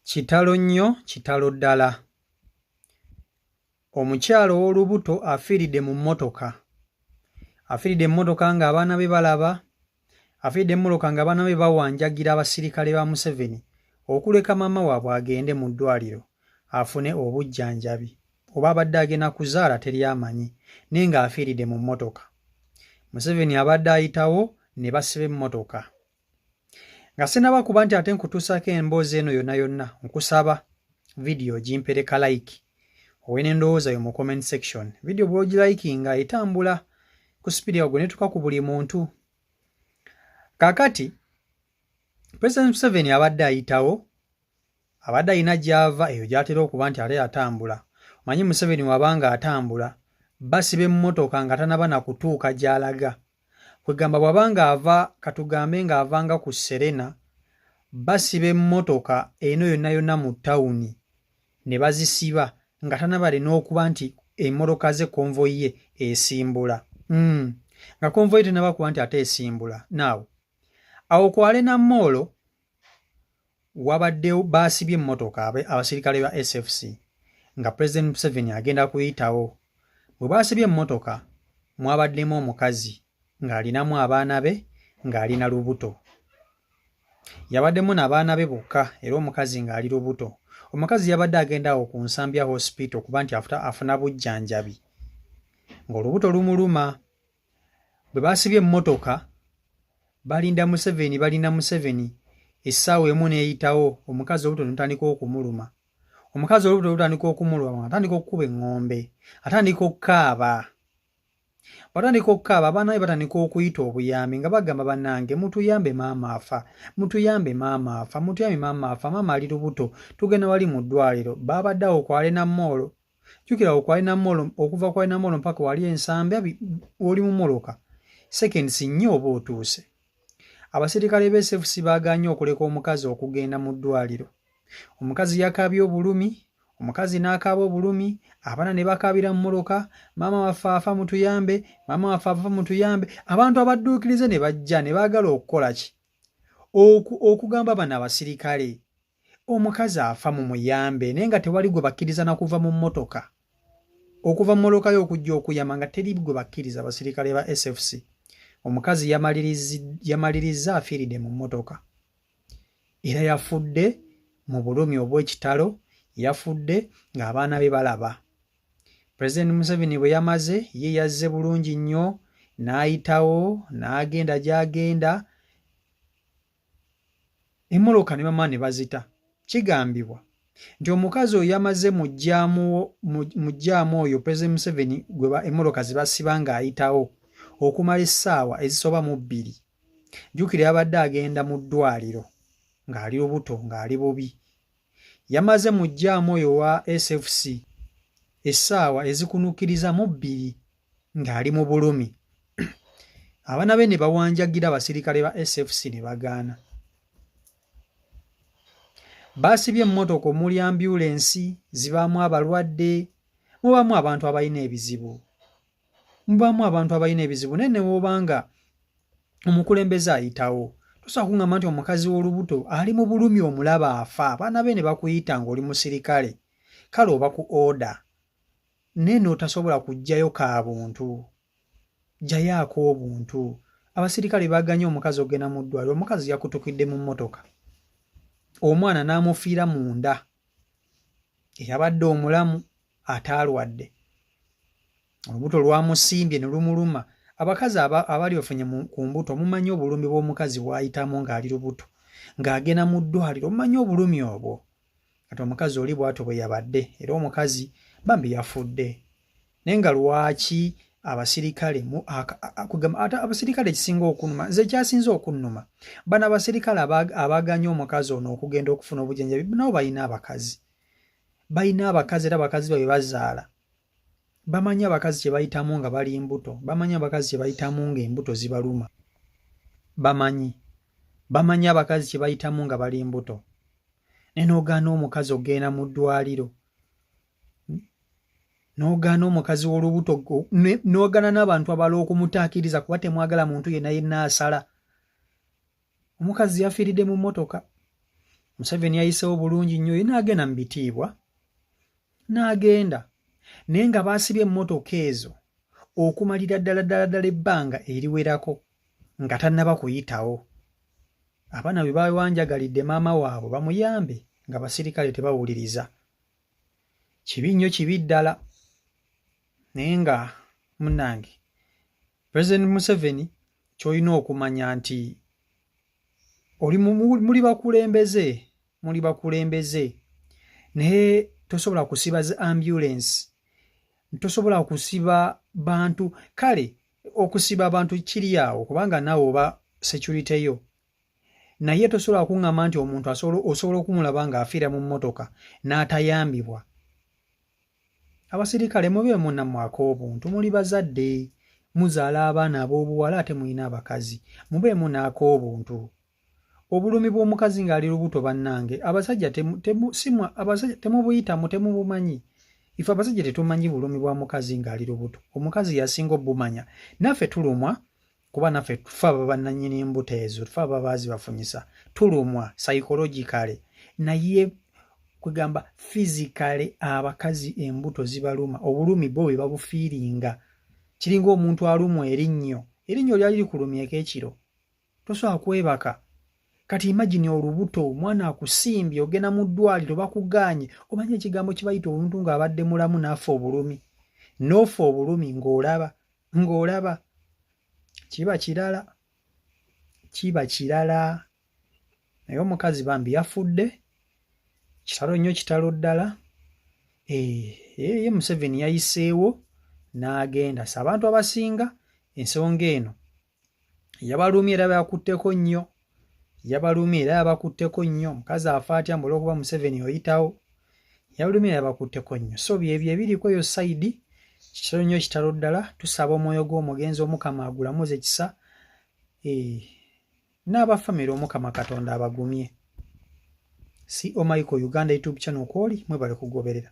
Kitalo nnyo kitalo ddala! Omukyala ow'olubuto afiiridde mu mmotoka. Afiiridde mu mmotoka ng'abaana be balaba, afiiridde mu mmotoka ng'abaana be bawanjagira abasirikale ba Museveni okuleka maama waabwe agende mu ddwaliro afune obujjanjabi oba abadde agenda kuzaala teri amanyi naye ng'afiiridde mu mmotoka. Museveni abadde ayitawo ne basiba emmotoka. Nga sinaba kuba nti ate nkutuusaako emboozi eno yonna yonna, nkusaba vidiyo ogimpereka like owe n'endowooza yo mu comment section. Vidiyo bw'ogilikinga etambula ku sipiidi yago netuuka ku buli muntu. Kaakati President Museveni abadde ayitawo, abadde alina gy'ava eyo gy'atera okuba nti ate atambula. Omanyi Museveni wabanga atambula basiba emmotoka nga tanaba na kutuuka gy'alaga. Kwegamba bw'aba ng'ava katugambe ng'avanga ku Serena, basiba emmotoka eno yonna yonna mu tawuni ne bazisiba nga tanaba ate n'okuba nti emmotoka ze konvoyi ye esimbula. Nga konvoyi tenaba kuba nti ate esimbula. Now, awo ku Arena Mall wabaddewo baasibye emmotoka abasirikale ba SFC nga President Museveni agenda kuyitawo. Bwe baasibye emmotoka mwabaddemu omukazi ng'alinamu abaana be ng'alina lubuto. Yabaddemu n'abaana be bokka era omukazi ng'ali lubuto. Omukazi yabadde agenda awo ku Nsambya Hospital okuba nti afuna bujjanjabi ng'olubuto lumuluma. Bwe baasibye emmotoka balinda Museveni, balinda Museveni essaawa emu n'eyitawo omukazi olubuto ne lutandika okumuluma. Omukazi olubuto lutandika okumuluma atandika okukuba eŋŋombe, atandika okukaaba. Bw'atandika okukaaba abaana be batandika okuyita obuyambi nga bagamba bannange mutuyambe maama afa, mutuyambe maama afa, mutuyambe maama afa, maama ali lubuto, tugenda wali mu ddwaliro. Baabadde awo ku Arena Mall. Jjukira awo ku Arena Mall, okuva ku Arena Mall mpaka wali e Nsambya oli mu mmotoka seconds nnya oba otuuse. Abasirikale ba SFC baagaanye okuleka omukazi okugenda mu ddwaliro. Omukazi yakaabye obulumi, omukazi n'akaaba obulumi, abaana ne bakaabira mu mmotoka, maama waffe afa mutuyambe, maama waffe afa mutuyambe. Abantu abadduukirize ne bajja ne baagala okukola ki? Okugamba bano abasirikale omukazi afa mumuyambe, naye nga tewali gwe bakkiriza na kuva mu mmotoka. Okuva mu mmotoka yo okujja okuyamba nga teri gwe bakkiriza abasirikale ba SFC. Omukazi yamalirizza afiiridde mu mmotoka. Era yafudde mu bulumi obw'ekitalo, yafudde ng'abaana be balaba. Pulezidenti Museveni bwe yamaze ye yazze bulungi nnyo n'ayitawo n'agenda gy'agenda emmotoka ne bamala ne bazita. Kigambibwa nti omukazi oyo yamaze mu jjaamu oyo Pulezidenti Museveni gwe emmotoka ze basiba ng'ayitawo okumala essaawa ezisoba mu bbiri. Jjukira yabadde agenda mu ddwaliro ng'ali lubuto ng'ali bubi. Yamaze mu jjaamu oyo owa SFC essaawa ezikunukkiriza mu bbiri ng'ali mu bulumi. Abaana be ne bawanjagira abasirikale ba SFC ne bagaana. Baasibye emmotoka omuli ambyulensi, zibaamu abalwadde, mubaamu abantu abalina ebizibu. Mubaamu abantu abalina ebizibu naye ne bw'oba nga omukulembeze ayitawo tosobola kuŋŋamba nti omukazi w'olubuto ali mu bulumi omulaba afa abaana be ne bakuyita ng'oli musirikale kale oba ku order naye n'otasobola kuggyayo ka buntu ggyayo ak'obuntu. Abasirikale baaganye omukazi okugenda mu ddwaliro, omukazi yakutukidde mu mmotoka omwana n'amufiira munda eyabadde omulamu ataalwadde. Olubuto lwamusimbye ne lumuluma. Abakazi abali bafunye ku mbuto mumanyi obulumi bw'omukazi bw'ayitamu ng'ali lubuto, ng'agenda mu ddwaliro, mumanyi obulumi obwo. Kati omukazi oli bw'atyo bwe yabadde era omukazi bambi yafudde. Naye nga lwaki abasirikale kugamba ate abasirikale ekisinga okunnuma nze ekyasinze okunnuma bano abasirikale abaganye omukazi ono okugenda okufuna obujjanjabi nabo balina abakazi. Balina abakazi era abakazi baabwe bazaala. Bamanyi abakazi kye bayitamu nga bali mbuto, bamanyi abakazi kye bayitamu ng'embuto zibaluma. Bamanyi. Bamanyi abakazi kye bayitamu nga bali mbuto. Naye n'ogaana omukazi okugenda mu ddwaliro. N'ogaana omukazi w'olubuto n'ogaana n'abantu abalala okumutaakiriza kuba temwagala muntu yenna yenna asala. Omukazi yafiiridde mu mmotoka. Museveni yayiseewo bulungi nnyo ye n'agenda mu bitiibwa n'agenda naye nga baasibye emmotoka ezo okumalira ddala ddala ddala ebbanga eriwerako nga tannaba kuyitawo. Abaana bwe bawanjagalidde maama waabwe bamuyambe nga basirikale tebawuliriza. Kibi nnyo kibi ddala naye nga munnange Pulezidenti Museveni ky'olina okumanya nti oli muli bakulembeze muli bakulembeze naye tosobola kusiba zi ambulance tosobola kusiba bantu kale okusiba abantu kiri awo kubanga naawe oba security yo naye tosobola kuŋŋamba nti omuntu osobola okumulaba ng'afiira mu mmotoka n'atayambibwa. Abasirikale mubeemu nammwe ak'obuntu muli bazadde muzaala abaana ab'obuwala ate mulina abakazi mubeemu n'ak'obuntu. Obulumi bw'omukazi ng'ali lubuto bannange abasajja abasajja temubuyitamu temubumanyi. Ife abasajja tetumanyi bulumi bwa mukazi ng'ali lubuto omukazi yasinga obumanya naffe tulumwa kuba naffe tufe aba bannannyini mbuto ezo tufe aba baazibafunyisa tulumwa psychologically naye kwegamba physically abakazi embuto zibaluma obulumi bo bwe babufiiringa kiringa omuntu alumwa erinnyo erinnyo lyali likulumyeko ekiro tosobola kwebaka kati imagine olubuto omwana akusimbye ogenda mu ddwaliro bakugaanye omanyi ekigambo kibayita omuntu ng'abadde mulamu n'afa obulumi n'ofa obulumi ng'olaba ng'olaba kiba kirala kiba kirala naye omukazi bambi yafudde kitalo nnyo kitalo ddala eh, eh, ye Museveni yayiseewo n'agenda si abantu abasinga ensonga eno yabalumye era bakutteko nnyo yabalumye era yabakutteko nnyo omukazi afa atya mbu olwokuba Museveni oyitawo yabalumye era yabakutteko nnyo so byebyo ebiri kweyo sayidi kitalo nnyo kitalo ddala tusaba omwoyo gw'omugenzi omukama agulamuze kisa eh, n'abafamire omukama katonda abagumye. CO Michael Uganda YouTube channel kwoli mwebale kugoberera.